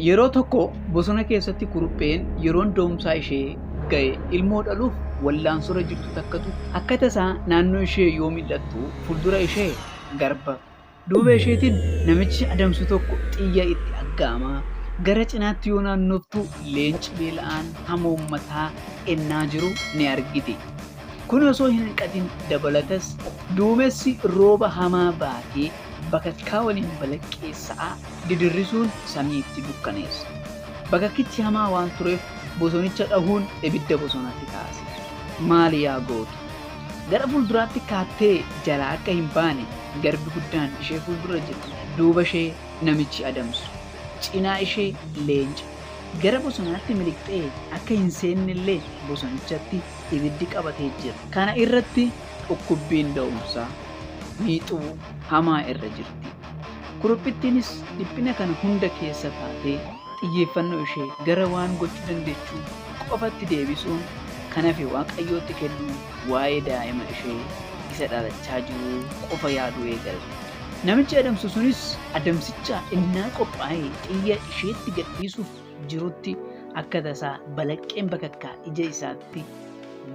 Yeroo tokko bosona keessatti kurupheen yeroon da'umsaa ishee ga'e ilmoo dhaluuf wallaansora jirtu takkatu akka tasaa naannoo ishee yoo mil'attu fuuldura ishee garba. Duuba isheetiin namichi adamsu tokko xiyya itti aggaamaa gara cinaatti yoo naannoftu leenci beela'aan hamoommataa ennaa jiru ni argiti. Kun osoo hin hanqatin dabalatas duumessi rooba hamaa baatee bakakkaa waliin balaqqeessa'aa didirrisuun samiitti dukkaneessa. Bakakkichi hamaa waan tureef bosonicha dhahuun ibidda bosonatti kaase. Maali yaa gootu? Gara fuulduraatti kaattee jalaa akka hin baane garbi guddaan ishee fuuldura jira. Duuba ishee namichi adamsu. Cinaa ishee leenca. Gara bosonaatti miliqxee akka hin seennellee bosonichatti ibiddi qabatee jira. Kana irratti dhukkubbiin da'umsaa miixuu hamaa irra jirti. Kuruphittiinis dhiphina kana hunda keessa taatee xiyyeeffannoo ishee gara waan gochuu dandeechuu qofatti deebisuun kan hafe Waaqayyootti kennuun waa'ee daa'ima ishee isa dhalachaa jiruu qofa yaaduu eegalte. Namichi adamsu sunis adamsicha innaa qophaa'ee xiyya isheetti gadhiisuuf jirutti akka tasaa balaqqeen bakakkaa ija isaatti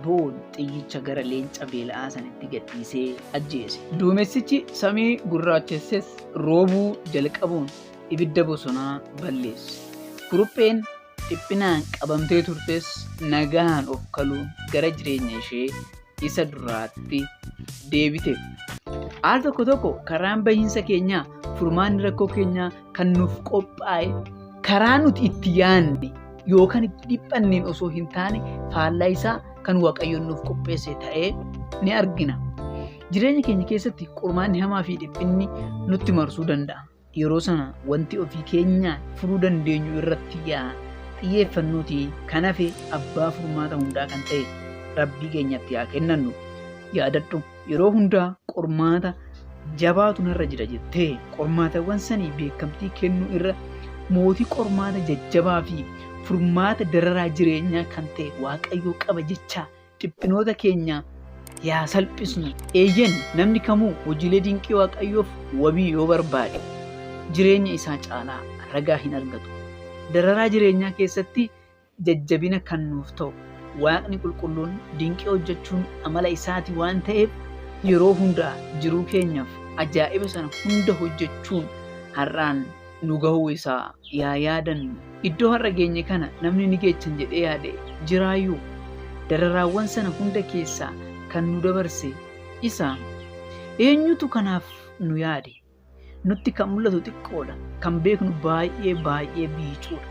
bu'uun xiyyicha gara leenca beela'aa sanitti gadhiisee ajjeese. Duumessichi samii gurraachesses roobuu jalqabuun ibidda bosonaa balleesse. Kurupheen dhiphinaan qabamtee turtes nagaan of kaluun gara jireenya ishee isa duraatti deebite. Al tokko tokko karaan bahiinsa keenyaa furmaanni rakkoo keenyaa kan nuuf qophaa'e karaa nuti itti yaanne yookaan itti dhiphanneen osoo hin taane faallaa isaa kan Waaqayyoon nuuf qopheesse ta'ee ni argina. Jireenya keenya keessatti qormaanni hamaa fi dhiphinni nutti marsuu danda'a. Yeroo sana wanti ofii keenyaan furuu dandeenyu irratti yaa xiyyeeffannuutii kan hafe abbaa furmaata hundaa kan ta'e Rabbii keenyatti yaa kennannu. Yaadadhu yeroo hundaa qormaata jabaatu narra jira jettee qormaatawwan sanii beekamtii kennuu irra mootii qormaata jajjabaa fi furmaata dararaa jireenyaa kan ta'e Waaqayyoo qaba jechaa dhiphinoota keenya yaa salphisnu. Eeyyen namni kamuu hojiilee dinqii Waaqayyoof wabii yoo barbaade jireenya isaa caalaa ragaa hin argatu. Dararaa jireenyaa keessatti jajjabina kan nuuf ta'u Waaqni qulqulluun dinqii hojjechuun amala isaati waan ta'eef yeroo hundaa jiruu keenyaaf ajaa'iba sana hunda hojjechuun har'aan nu gahuu isaa yaa yaadannu. Iddoo har'a geenye kana namni ni geechan jedhee yaade jiraayyuu? Dararaawwan sana hunda keessaa kan nu dabarse isa. Eenyutu kanaaf nu yaade? Nutti kan mul'atu xiqqoodha. Kan beeknu baay'ee baay'ee biicuudha.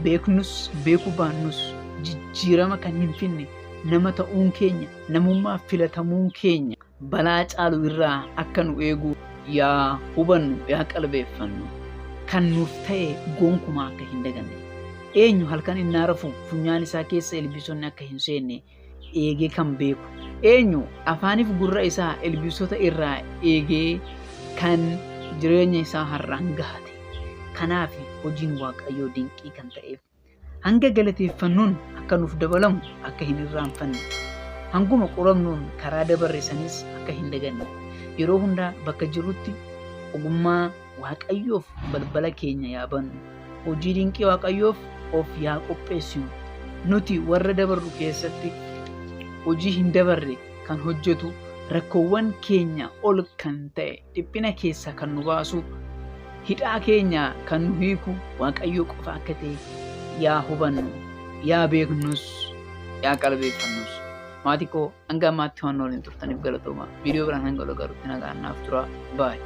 Beeknus beekuu baannus jijjiirama kan hin finne nama ta'uun keenya namummaaf filatamuun keenya balaa caalu irraa akka nu eegu yaa hubannu yaa qalbeeffannu. Kan nuuf ta'e gonkumaa akka hin daganne. Eenyu halkan innaa rafu funyaan isaa keessa ilbiisonni akka hin seenne eegee kan beeku. Eenyu afaaniif gurra isaa ilbiisota irraa eegee kan jireenya isaa har'aan gahate. Kanaaf hojiin Waaqayyoo dinqii kan ta'eef hanga galateeffannuun akka nuuf dabalamu akka hin irraanfanne. Hanguma qoramnuun karaa dabarre sanis akka hin daganne. Yeroo hundaa bakka jirrutti ogummaa Waaqayyoof balbala keenya yaa bannu. Hojii dinqii Waaqayyoof of yaa qopheessinu. Nuti warra dabarru keessatti hojii hin dabarre kan hojjetu rakkoowwan keenya ol kan ta'e dhiphina keessaa kan nu baasu hidhaa keenya kan nu hiiku Waaqayyoo qofa akka ta'e yaa hubannu yaa beeknus yaa qalbeeffannus. Maatii koo hanga ammaatti waan waliin turtaniif galatooma. Viidiyoo biraan hanga wal agarrutti nagaan naaf tura. Baay'ee.